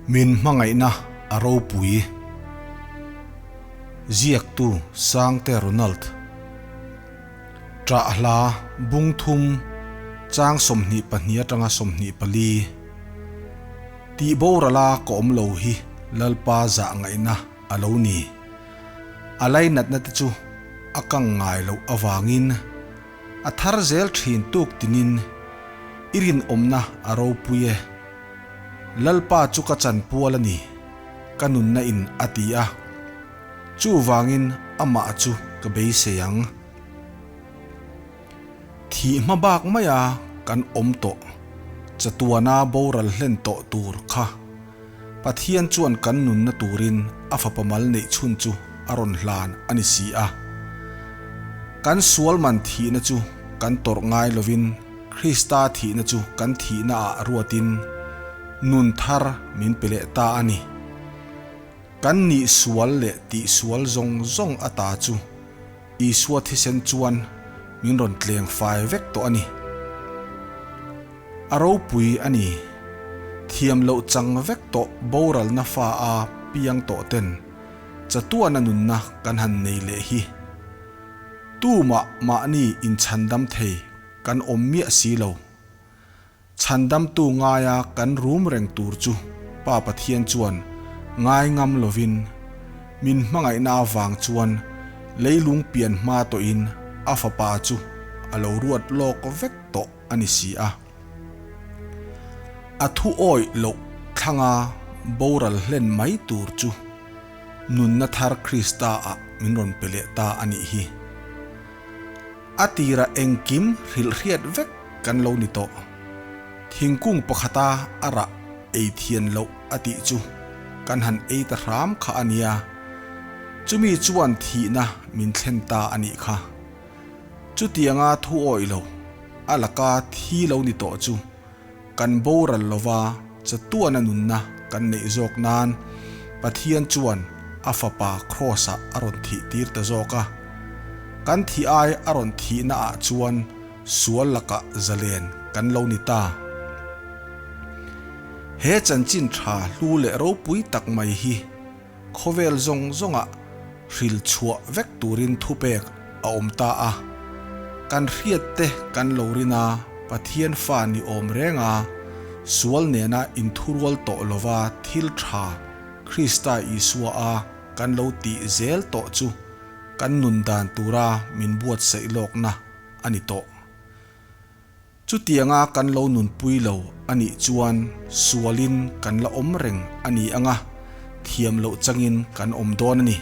Min hmangaihna a ropui. Ziaktu Sangte Ronald. Ṭah hla bung thum chang 22 atanga 24. Tih borala ka awm lo hi Lalpa zah ngaihna a lo ni. A lainatna te chu a kang ngai loh avangin a thar zel thin tuk tinin i rinawmna a ropui e. Lalpa chu ka chanpual a ni, ka nunna in a ti a. Chuvangin amah chu ka beisei ang. Thih hma bak maia kan awm tawh, chatuana boral hlen tawh tur kha Pathian chuan kan nunna turin a fapa mal neih chhun chu a rawn hlan a ni si a. Kan sual man thihna chu kan tawrh ngai lovin Krista thihna chu kan thihnaah ruatin nun thar min pe leh ta a ni. Kan nih sual leh tih sual zawng zawng ata chu Isua thisen chuan min rawn tleng fai vek tawh a ni. A ropui a ni. Thiam loh chang vek tawh boralna fa a piang tawh ten chatuana nunna kan han nei leh hi. Tumah mahni inchhandam thei kan awm miah si lo. Chhandamtu ngaia kan rum reng tur chu Pa Pathian chuan ngai ngam lovin min hmangaihna avang chuan leilung pian hma tawhin a fapa chu a lo ruat lawk vek tawh a ni si a. A thu awih loh thlanga boral hlen mai tur chu nunna thar Krista ah min rawn pe leh ta a nih hi. A tirah engkim hrilhhriat vek kan lo ni tawh. Thingkung pakhata a rah ei thian loh a tih chu kan han ei ta hram kha a nia. Chumi chuan thihna min thlen ta a nih kha. Chutianga thu awih lo, a laka thi lo ni tawh chu kan boral lova chatuana nunna kan neih zawk nan Pathian chuan a fapa Kraws-ah a rawn thih tir ta zawk a. Kan thih ai a rawn thihna ah chuan sual lakah zalen kan lo ni ta. He chanchin tha hlu leh ropui tak mai hi khawvel zawng zawngah hril chhuah vek turin thupek a awm ta a. Kan hriat te kan lo rin a, Pathian fa ni awm reng a, sual nena inthurual tawh lova thil tha Krista Isua a kan lo tih zel tawh chu kan nun dan tura min buatsaih lawkna a ni tawh. Chutianga kan lo nunpui lo a nih chuan sualin kan la awm reng a ni ang a, thiam loh changin kan awm dawn a ni.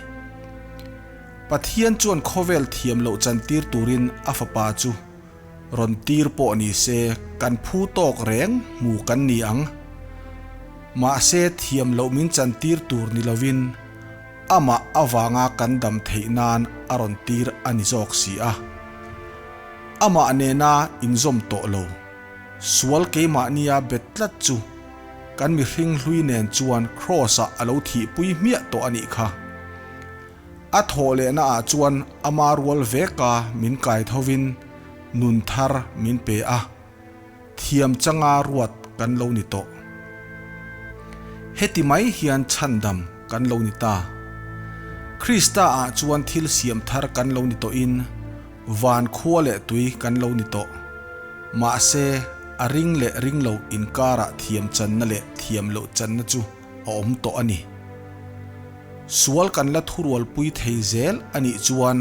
Pathian chuan khawvel thiam loh chantir turin a fapa chu rawn tir pawh ni se kan phu tawk reng hmu kan ni ang. Mahse thiam loh min chantir tur ni lovin amah avanga kan dam theih nan a rawn tir a ni zawk si a. Amah nena inzawm tawh lo. Sual keimahnia bet tlat chu kan mihring hlui nen chuan Kraws-ah a lo thihpui hmiah tawh a nih kha. A thawh lehna ah chuan ama rual veka min kai thovin nun thar min pe a, thiam changa ruat kan lo ni tawh. Heti mai hian chhandam kan lo ni ta. Krista ah chuan thil siam thar kan lo ni tawhin van khua leh tui kan lo ni tawh. Mahse, a ring leh ring lo inkarah thiam channa leh thiam loh channa chu a awm tawh a ni. Sual kan la thurualpui thei zel a nih chuan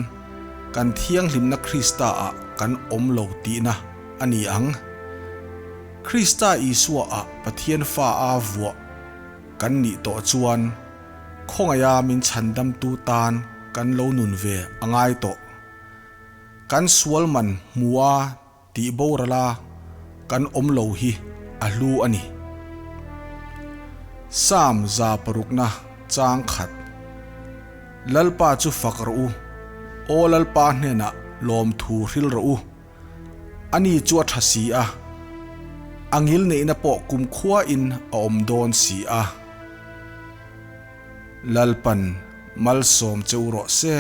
kan thianghlimna Krista ah kan awm lo tihna a ni ang. Krista Isua ah Pathian fa a vuah kan nih tawh chuan khawngaiha min chhandamtu tan kan lo nun ve a ngai tawh. Kan sual man hmua tih borala kan awm lo hi a hlu a ni. Psalm 600 chang khat Lalpa chu fak rawh u, Aw Lalpa hnenah lawmthu hril rawh u. Ani chu a tha si a, a ngil neihna pawh kumkhuain a awm dawn si a. Lalpan malsawm che u rawh se.